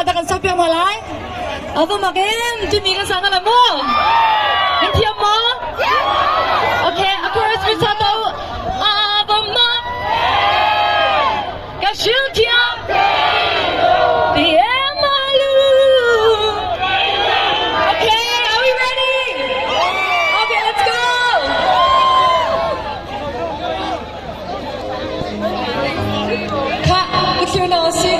dah kan sak piak hna lai? A va mak em! Timi kan sa hnga maw? Nan thiam maw? Okay, a chorus mi sa to. A va mak! Ka hril thiam! Ti em a lu! Okay, are we ready? Okay, let's go! Khah, ka thlir na si.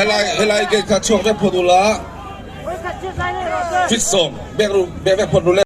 Helai helai gate kha chhuak vek phawt ula fit sawm bek ru bek vek phawt ru le.